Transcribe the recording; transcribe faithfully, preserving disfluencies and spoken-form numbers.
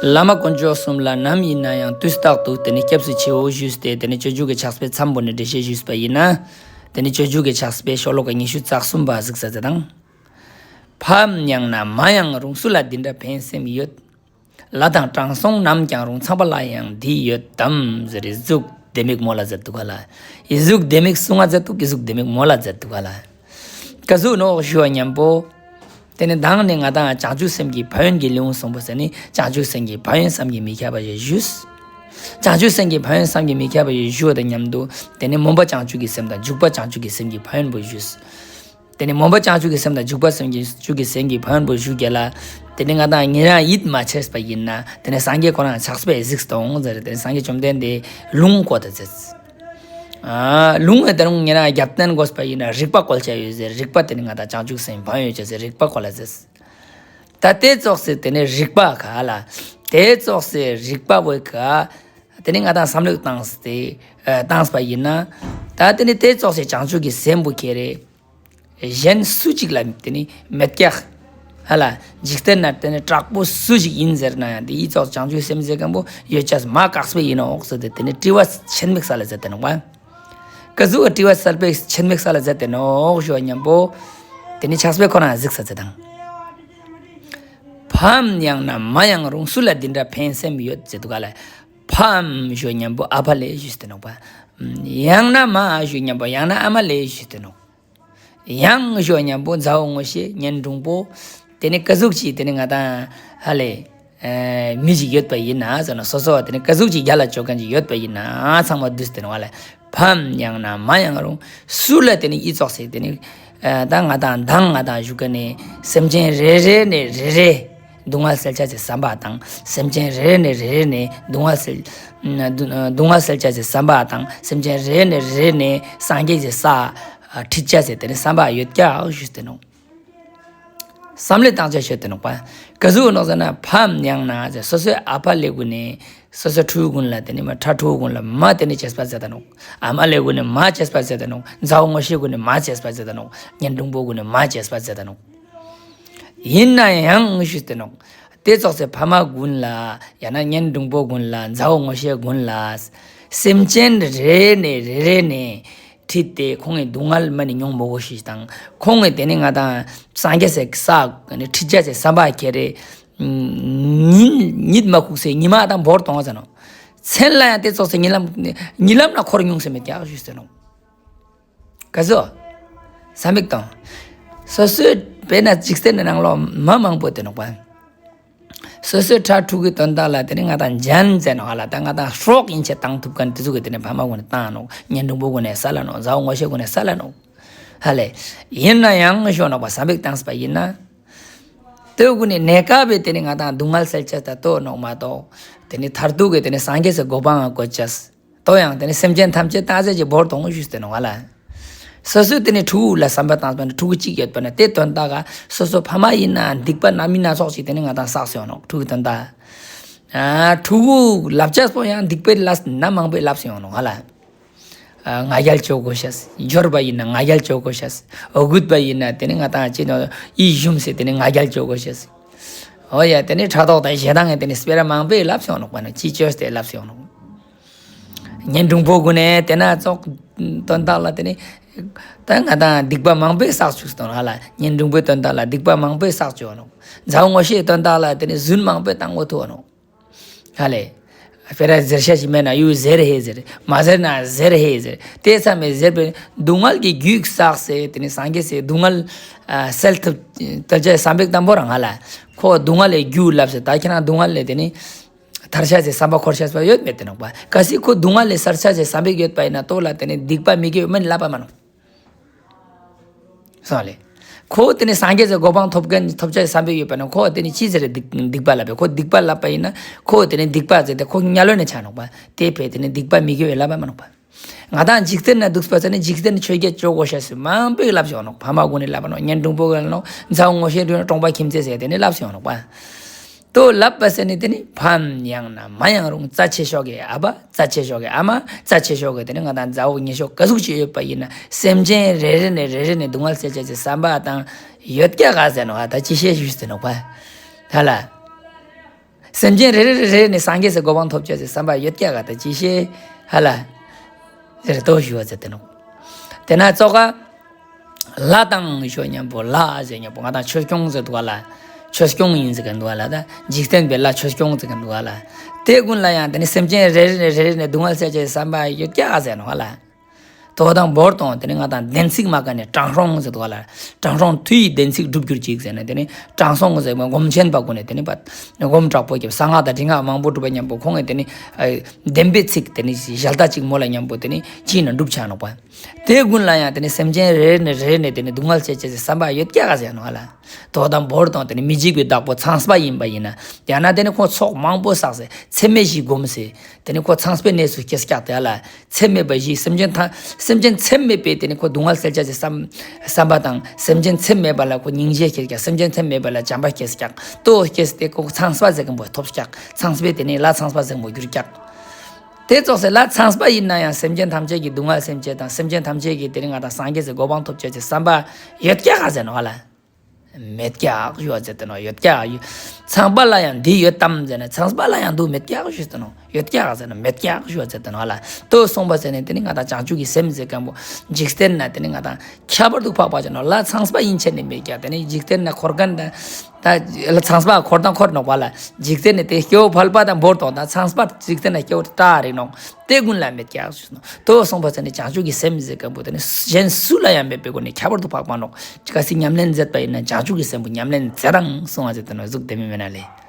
བླ་མ་དཀོན་མཆོག་གསུམ་ལ་ནམ་ཡིན་ན་ཡང་དུས་རྟག་ཏུ་དེ་ནི་སྐྱབས་སུ་མཆིའོ་ཞུས་ཏེ། དེ་ནི་སྤྱོད་འཇུག་གི་ཕྱག་དཔེ་མཚམས་པོ་ནས་འགྲེལ་བཤད་ཞུས་པ་ཡིན་ན། དེ་ནི་སྤྱོད་འཇུག་གི་ཕྱག་དཔེ་ཤོ་ལོ་ཀ་ཉི་ཤུ་རྩ་གསུམ་པ་གཟིགས་ས་ཚེ་དང་། ཕའམ་ཡང་ན་མ་ཡང་རུང་སུ་ལ་འདི་འདྲ་ཕན་སེམས་ཡོད། ལྷ་དང་དྲང་སྲོང་རྣམས་ཀྱང་རུང་ཚངས་པ་ལ་ཡང་འདི་ཡོད་དམ་ཟེར་ཏེ་ཟུག་ལྡེ་མིག་མོལ་ལ་མཛད་འདུག་ག་ལ། ཨི་ཟུག་ལྡེ་མིག་གསུང་ང་མཛད་འདུག་ཨི་ཟུག་ལྡེ་མིག་མོལ་ལ་མཛད་འདུག་ག་ལ། ཀ་ཟུག་ནོག་ཞུ་བ་མཉམ་པོ། དེ་ནི་མདང་ནི་ང་དང་བྱང་ཆུབ་སེམས་ཀྱི་ཕན་ཡོན་གྱི་ལེའུ་གསུངས་པོ་ཟེར་ནི་བྱང་ཆུབ་སེམས་ཀྱི་ཕན་ཡོན་བསམ་གྱིས་མི་ཁྱབ་པ་ཞིག་ཞུས། བྱང་ཆུབ་སེམས་ཀྱི་ཕན་ཡོན་བསམ་གྱིས་མི་ཁྱབ་པ་ཞིག་ཞུ་བ་དང་མཉམ་དུ། དེ་ནི་སྨོན་པ་བྱང་ཆུབ་ཀྱི་སེམས་དང་འཇུག་པ་བྱང་ཆུབ་ཀྱི་སེམས་ཀྱི་ཕན་ཡོན་པོ་ཞུས། དེ་ནི་སྨོན་པ་བྱང་ཆུབ་ཀྱི་སེམས་དང་འཇུག་པ་བྱང་ཆུབ་ཀྱི་སེམས་ཀྱི་ཕན་ཡོན་པོ་ཞུ་རྒྱུ་ལ། དེ་ནི་ང་དང་ཉེ་རང་ཡིད་མ་ཆེས་པ་ཡིན་ན་དེ་ནི་སངས་རྒྱས་ཁོ་རང་ཕྱག་དཔེ་གཟིགས་སྟོང་ཟེར་ཏེ་སངས་རྒྱས་བཅོམ་ལྡན་འདས་ལུང་བཀོད་དེ་མཛད། ཨ་ལུང་ངི་དེ་རུང་ཉེ་རང་རྒྱབ་རྟེན་དགོས་པ་ཡིན་ན་རིགས་པ་བཀོལ་བྱ་ཡོད་ཟེར། རིགས་པ་དེ་ནི་ང་དང་བྱང་ཆུབ་སེམས་ཕན་ཡོན་ཡོད་ཅེས་ཟེར་རིགས་པ་བཀོལ་ལ་མཛད། ད་དེ་ཙོགས་སེ་དེ་ནི་རིགས་པ་ག་ལ། དེ་ཙོགས་སེ་རིགས་པ་བོའི་ཀ་དེ་ནི་ང་དང་བསམ་བློ་བཏང་སྟེ་ཨ་བཏང་པ་ཡིན་ན། ད་དེ་ནི་དེ་ཙོགས་སེ་བྱང་ཆུབ་ཀྱི་སེམས་པོ་ཁྱེར་རེ། གཞན་སུ་ཅིག་ལ་དེ་ནི་མེད་ཀྱག་ཧ་ལ། འཇིག་རྟེན་ན་དེ་ནི་དྲག་པོ་སུ་ཞིག་ཡིན་ཟེར་ན་ཡང་དེ་ཨི་ཙོགས་བྱང་ཆུབ་སེམས་ཟེར་མཁན་པོ་ཡོད་ཅེས་མ་དཀགས་པོ་ཡིན་ནོག་ཟེར་ཏེ་དེ་ནི་དྲི་བ་ཆེན་མིག་ས་ལ་མཛད་དེ་ནོག་པ། ཀ་ཟུག་གི་དྲི་བ་གསལ་པོ་ཆེན་མིག་ས་ལ་མཛད་དེ་ནོག་ཞུ་བ་མཉམ་པོ། དེ་ནི་ཕྱག་དཔེ་ཁོ་རང་གཟིགས་ས་མཛད་དང་། ཕའམ་ཡང་ན་མ་ཡང་རུང་སུ་ལ་འདི་འདྲ་ཕན་སེམས་ཡོད་ཟེར་འདུག་ག་ལ། ཕའམ་ཞུ་བ་མཉམ་པོ་ཨ་ཕ་ལེ་ཞུས་ཏེ་ནོག་པ། ཡང་ན་མ་ཞུ་བ་མཉམ་པོ་ཡང་ན་ཨ་མ་ལེ་ཞུས་ཏེ་ནོག་ཡང་ཞུ་བ་མཉམ་པོ་མཛའ་བོ་ངོ་ཤེས་གཉེན་དྲུང་པོ། དེ་ནི་ཀ་ཟུག་ཅིག་དེ་ནི་ང་དང་ཧ་ལེ། ཨ་མི་ཞིག་ཡོད་པ་ཡིན་ན་ཟེར་ན་སོ་སོ་དེ་ནི་ཀ་ཟུག་ཅིག་རྒྱ་ལ་ཅོ་མཁན་ཅིག་ཡོད་པ་ཡིན་ན་ཚང་མ་བསྡུས་ཏེ་ནོག་ཧ་ལེ། ཕའམ་ཡང་ན་མ་ཡང་རུང་སུ་ལ་དེ་ནི་ཨི་ཙོགས་སེ་དེ་ནི་ཨ་ད་ང་དང་མདང་ང་དང་ཞུ་མཁན་ནི་སེམས་ཅན་རེ་རེ་ནས་རེ་རེ། སྡུག་བསྔལ་སེལ་བྱ་ཅེས་བསམ་པ་དང་སེམས་ཅན་རེ་རེ་ནས་རེ་རེ་ནས་སྡུག་བསྔལ་སེལ། སྡུག་སྡུག་བསྔལ་སེལ་བྱ་ཅེས་བསམ་པ་དང་སེམས་ཅན་རེ་རེ་ནས་རེ་རེ་ནས་སངས་རྒྱས་ཀྱི་ས་ཁྲིད་བྱ་ཅེས་དེ་ནི་བསམ་པ་ཡོད་ཀྱག་ཞུས་ཏེ་ནོག་བསམ་བློ་བཏང་བྱ་ཞུས་ཏེ་ནོག་པ། ཀ་ཟུག་ནོག་ཟེར་ན་ཕའམ་ཡང་ན་ཟེར་སོ་སོའི་ཨ་ཕ་ལེ་གུན་ནས་སོ་སོའི་ཕྲུ་གུ་གུན་ལ་དེ་ནི་མ་ཕྲུ་གུ་གུན་ལ་མ་དེ་ནི་གཅེས་པ་མཛད་ད་ནོག་ཨ་མ་ལེ་གུན་ནས་མ་གཅེས་པ་མཛད་ད་ནོག་མཛའ་བོ་ངོ་ཤེས་གུན་ནས་མ་གཅེས་པ་མཛད་ད་ནོག་གཉེན་དྲུང་པོ་གུན་ནས་མ་གཅེས་པ་མཛད་ད་ནོག་ཡིན་ན་ཡང་ཞུས་ཏེ་ནོག་དེ་ཙོགས་སེ་ཕ་མ་གུན་ལ་ཡང་ན་གཉེན་དྲུང་པོ་གུན་ལ་མཛའ་བོ་ངོ་ཤེས་གུན་ལ་སེམས་ཅན་རེ་ནས་རེ་རེ་ནས་ཁྲིད་དེ་ཁོང་གི་སྡུག་བསྔལ་མ་ནི་མྱོང་མི་དགོས་ཤེས་དང་ཁོང་གི་དེ་ནི་ང་དང་སངས་རྒྱས་སི་ས་ཁྲིད་བྱ་ཅེས་བསམ་པ་ཁྱེར་རེ། ཉིན་ཉིད་མ་ཁུག་སེ་ཉི་མ་དང་བོར་གཏོང་ཟེར་ནོག་མཚན་ལ་ཡང་དེ་ཙོགས་སེ་ཉི་ལམ་ཉི་ལམ་ན་འཁོར་མྱོང་སེ་མེད་ཀྱག་ཞུས་ཏེ་ནོག་ཀ་ཟུག་བསམ་མིག་དང་། སོ་སོའི་དཔེར་ན་འཇིག་རྟེན་ནི་ནང་ལོགས་མ་མང་པོ་དེ་ནོག་པ། སོ་སོའི་ཕྲུ་གུའི་དོན་དག་ལ་དེ་ནི་ང་དང་འཇོན་ཟེར་ནོག་ཧ་ལ་ད་ང་དང་སྲོག་ཡིན་ཆེ་བཏང་ཐུབ་མཁན་དེ་ཙོགས་ཀྱི་དེ་ནི་ཕ་མ་གུན་ནས་བཏང་ནོག་གཉེན་དྲུང་པོ་གུན་ནས་སལ་ལ་ནོག་མཛའ་བོ་ངོ་ཤེས་གུན་ནས་སལ་ལ་ནོག་ཧ་ལེ། ཡིན་ན་ཡང་ཞུ་ནོག་པ་བསམ་མིག་བཏང་པ་ཡིན་ན། དེ་གུན་ནི་གནས་སྐབས་པའི་དེ་ནི་ང་དང་སྡུག་བསྔལ་སེལ་བྱ་ད་ལྟོས་ནོག་མ་གཏོགས། དེ་ནི་མཐར་ཐུག་གི་དེ་ནི་སངས་རྒྱས་སི་གོ་འཕང་ང་བཀོད་བྱ། ལྟོས་ཡང་དེ་ནི་སེམས་ཅན་ཐམས་ཅད་བཏང་ཟེར་གྱི་བོར་གཏོང་ཞུས་ཏེ་ནོག་ཧ་ལ། སོ་སོའི་དེ་ནི་ཕྲུ་གུ་ལ་བསམ་པ་བཏང་པ་ན་ཕྲུ་གུ་གཅིག་ཡོད་པ་ན་དེ་དོན་དག་ག་སོ་སོ་ཕ་མ་ཡིན་ན་སྡིག་པ་སྣ་མིན་སྣ་ཚོགས་ཤིག་དེ་ནི་ང་དང་བསགས་སེ་ཡོང་ནོག་ཕྲུ་གུའི་དོན་དག་ཨ་ཕྲུ་གུ་ལབ་བྱ་སོ་ཡང་སྡིག་པའི་ལས་སྣ་མང་པོའི་ལབ་སེ་ཡོང་ནོག་ཧ་ལ། ཨ་ང་རྒྱལ་ཅོ་དགོས་ཤེས། འབྱོར་པ་ཡིན་ན་ང་རྒྱལ་ཅོ་དགོས་ཤེས། འོ་རྒུད་པ་ཡིན་ན་དེ་ནི་ང་དང་ཅི་ནོག་ཡིད་ཞུམ་སེ་དེ་ནི་ང་རྒྱལ་ཅོ་དགོས་ཤེས། འོ་ཡ་དེ་ནི་ཕྲག་དོག་དང་ཞེ་སྡང་ངི་དེ་ནི་སྤེ་ར་མང་པོའི་ལབ་སེ་ཡོང་ནོག་པ་ན་ཅི་ཅོས་ཏེ་ལབ་སེ་ཡོང་ནོག་གཉེན་དྲུང་པོ་གུན་ནས་དེ་ན་ཙོགས་དོན་དག་ལ་དེ་ནི་ད་ང་དང་སྡིག་པ་མང་པོའི་བསགས་བཅུག་སྟོན་ཧ་ལ། གཉེན་དྲུང་པོའི་དོན་དག་ལ་སྡིག་པ་མང་པོའི་བསགས་བཅུག་ནོག་མཛའ་བོ་ངོ་ཤེས་དོན་དག་ལ་དེ་ནི་རྫུན་མང་པོའི་བཏང་དགོས་ཐུག་ནོག་ཧ་ལེ། སྤེ་ར་ཟེར་ཤེས་ཤིག་མེད་ན་ཡུ་ཟེར་ཧེ་ཟེར། མ་ཟེར་ན་ཟེར་ཧེ་ཟེར། དེ་ཙམ་མེད་ཟེར་པའི་སྡུག་བསྔལ་གྱི་རྒྱུ་བསགས་སེ་དེ་ནི་སངས་རྒྱས་སི་སྡུག་བསྔལ་ཨ་སེལ་ཐུབ་ཐུབ་བྱ་བསམ་པའི་དང་པོ་རང་ཧ་ལ། ཁོ་སྡུག་བསྔལ་ལས་རྒྱུ་ལབ་སེ་ད་ཁྱེད་རང་སྡུག་བསྔལ་ལས་དེ་ནི། ཐར་ཤེས་སི་བསམ་པ་འཁོར་ཤེས་པ་ཡོད་མེད་དེ་ནོག་པ། གལ་སྲིད་ཁོ་སྡུག་བསྔལ་ལས་ཐར་ཤེས་སི་བསམ་པ་ཡོད་པ་ཡིན་ན་ལྟོས་ལ་དེ་ནི་སྡིག་པ་མི་དགེ་བ་མ་ནི་ལབ་པ་མ་ནོག་སོང་ལེ། ཁོ་དེ་ནི་སངས་རྒྱས་སི་གོ་འཕང་ཐོབ་མཁན་ཐོབ་བྱ་བསམ་པ་ཡོད་པ་ན་ཁོ་དེ་ནི་ཅི་ཟེར་སྡིག་སྡིག་པ་ལབ་པས། ཁོ་སྡིག་པ་ལབ་པ་ཡིན་ན་ཁོ་དེ་ནི་སྡིག་པ་ཟེར་ཏེ་ཁོ་དམྱལ་བ་ནི་ཆ་ནོག་པ། དེ་ཕི་དེ་ནི་སྡིག་པ་མི་དགེ་བ་ལབ་པ་མ་ནོག་པ། ང་དང་འཇིག་རྟེན་ན་འདུག་པ་ཚེ་ནི་འཇིག་རྟེན་ཆོས་བརྒྱད་ཅོ་དགོས་ཤེས་སི་མང་པོ་ལབ་སེ་ཡོང་ནོག་ཕ་མ་གུན་ནི་ལབ་པ་ནོག་གཉེན་དྲུང་པོ་གུན་ནོག་མཛའ་བོ་ངོ་ཤེས་གུན་ནོག་གྲོང་པ་ཁྱིམ་མཚེས་ཟེར་དེ་ནི་ལབ་སེ་ཡོང་ནོག་པ། ལྟོས་ལབ་པ་ཟེར་ནི་དེ་ནི་ཕའམ་ཡང་ན་མ་ཡང་རུང་རྩ་ཆེ་ཤོས་ཀྱི་ཨ་ཕ་རྩ་ཆེ་ཤོས་ཀྱི་ཨ་མ་རྩ་ཆེ་ཤོས་ཀྱི་དེ་ནི་ང་དང་མཛའ་བོ་ཉེ་ཤོས་ག་ཟུག་ཅིག་ཡོད་པ་ཡིན་ན་སེམས་ཅན་རེ་རེ་ནས་རེ་རེ་ནས་སྡུག་བསྔལ་སེལ་བྱ་ཅེས་སི་བསམ་པ་དང་ཡོད་ཀྱག་ག་ཟེར་ནོག་ཨ་ད་ཅི་ཤེས་ཞུས་ཏེ་ནོག་པ། ཧ་ལ། སེམས་ཅན་རེ་རེ་རེ་རེ་ནས་སངས་རྒྱས་སི་གོ་འཕང་ཐོབ་ཅེས་སི་བསམ་པ་ཡོད་ཀྱག་ག་ད་ཅི་ཤེས་ཧ་ལ། ཟེར་ཏོ་ཞུ་བ་ཟེར་ཏེ་ནོག། དེ་ན་ཙོགས་ཀ་ལྷ་དང་ཞུ་མཉམ་པོ་ལྷ་ཟེར་མཉམ་པོ་ང་དང་ཆོས་སྐྱོང་ཟེར་འདུག་ག་ལ། ཆོས་སྐྱོང་ཡིན་ཟེར་གི་འདུག་ག་ལ། ད་འཇིག་རྟེན་པའི་ལྷ་ཆོས་སྐྱོང་ཟེར་གི་འདུག་ག་ལ། དེ་ཀུན་ལ་ཡང་དེ་ནི་སེམས་ཅན་རེ་རེ་རེ་རེ་ནས་སྡུག་བསྔལ་སེལ་ཅེས་སི་བསམ་པ་ཡོད་ཀྱག་ག་ཟེར་ནོག་ཧ་ལ། དོ་དང་བོར་དང་དེ་ནི་ང་དང་བདེན་ཚིག་མ་ཀ་ནས་དྲང་སྲོང་ཟེར་འདུག་ག་ལ། དྲང་སྲོང་མཐུ་ཡིས་བདེན་ཚིག་སྒྲུབ་གྱུར་ཅིག་ཟེར་ནས་དེ་ནི་དྲང་སྲོང་ཟེར་བ་སྒོམ་ཆེན་པ་ཀུན་ནས་དེ་ནི་པ་སྒོམ་དྲག་པོ་སྐྱབས་གསང་སྔགས་དང་འདྲི་སྔགས་མང་པོ་སྒྲུབ་པ་མཉམ་པོ་ཁོང་གིས་དེ་ནི་བདེན་པའི་ཚིག་དེ་ནི་ཞལ་ཏ་གཅིག་མོ་ལ་མཉམ་པོ་དེ་ནི་ཅི་ན་སྒྲུབ་ཆ་ནོག་པ། དེ་ཀུན་ལ་ཡང་དེ་ནི་སེམས་ཅན་རེ་རེ་ནས་རེ་རེ་ནས་དེ་ནི་སྡུག་བསྔལ་སེལ་ཅེས་སི་བསམ་པ་ཡོད་ཀྱག་ག་ཟེར་ནོག་ཧ་ལ། དོ་དང་བོར་དང་དེ་ནི་མི་འཇིགས་པའི་བདག་པོ་ཚངས་པ་ཡིན་པ་ཡིན་ན། ཡང་ན་དེ་ནི་ཁོ་ཚོགས་མང་པོ་བསགས་སེ་ཚད་མེད་བཞི་བསྒོམས་སེ་དེ་ནི་ཁོ་ཚངས་པའི་གནས་སུ་སྐྱེས་ཀྱག་དེ་ལ། ཚད་མེད་པ་བཞི་སེམས་ཅན་ཐ་སེམས་ཅན་ཚད་མེད་པའི་དེ་ནི་ཁོ་སྡུག་བསྔལ་སེལ་ཅེས་སི་བསམ་བསམ་པ་དང་སེམས་ཅན་ཚད་མེད་པ་ལ་ཁོ་སྙིང་རྗེ་སྐྱེས་ཀྱག། སེམས་ཅན་ཚད་མེད་པ་ལ་བྱམས་པ་སྐྱེས་ཀྱག། དོ་སྐྱེས་ཏེ་ཁོ་ཚངས་པ་ཟེར་མཁན་པོ་ཐོབ་ཀྱག། ཚངས་པའི་དེ་ནི་ལྷ་ཚངས་པ་ཟེར་མཁན་པོ་གྱུར་ཀྱག། དེ་ཙོགས་སེ་ལྷ་ཚངས་པ་ཡིན་ན་ཡང་སེམས་ཅན་ཐམས་ཅད་ཀྱི་སྡུག་བསྔལ་སེལ་ཅེས་དང་སེམས་ཅན་ཐམས་ཅད་ཀྱི་དེ་ནི་ང་དང་སངས་རྒྱས་སི་གོ་འཕང་ཐོབ་ཅེས་སི་བསམ་པ་ཡོད་ཀྱག་ག་ཟེར་ནོག་ཧ་ལ། མེད་ཀྱག་ཞུ་བ་ཟེར་ཏེ་ནོག། ཡོད་ཀྱག་ཡོད། ཚངས་པ་ལ་ཡང་འདི་ཡོད་དམ་ཟེར་ན་ཚངས་པ་ལ་ཡང་འདུག་མེད་ཀྱག་ཞུ་ཟེར་ཏེ་ནོག། ཡོད་ཀྱག་ཟེར་ན་མེད་ཀྱག་ཞུ་བ་ཟེར་ཏེ་ནོག་ཧ་ལ། དོ་གསུངས་པ་ཟེར་ནས་དེ་ནི་ང་དང་བྱང་ཆུབ་ཀྱི་སེམས་ཟེར་མཁན་པོ་འཇིག་རྟེན་ན་དེ་ནི་ང་དང་ཁྱད་པར་དུ་འཕགས་པ་ཅན་ནོག། ལྷ་ཚངས་པ་ཡིན་ཆེན་ནི་མེད་ཀྱག། དེ་ནི་འཇིག་རྟེན་ན་འཁོར་མཁན་ད་ད་ལྷ་ཚངས་པ་འཁོར་དང་འཁོར་ནོག་པ་ལ། འཇིག་རྟེན་ནི་དེ་སྐྱེ་བོ་ཕལ་པ་དང་བོར་དང་ད་ཚངས་པ་འཇིག་རྟེན་ན་སྐྱེ་བོ་དྲག་རིག་ནོག། དེ་ཀུན་ལ་མེད་ཀྱག་ཞུ་ནོག། དོ་གསུངས་པ་ཟེར་ནས་བྱང་ཆུབ་ཀྱི་སེམས་ཟེར་མཁན་པོ་དེ་ནི་གཞན་སུ་ལ་ཡང་མེད་པའི་སྒོ་ནས་ཁྱད་པར་དུ་འཕགས་པ་ནོག། གལ་སྲིད་ཉམས་ལེན་མཛད་པ་ཡིན་ན་བྱང་ཆུབ་ཀྱི་སེམས་པོ་ཉམས་ལེན་མཛད་རང་གསུངས་པ་ཟེར་ཏེ་ནོག། གཟུགས་དེ་མི་མེད་ན་ལེ།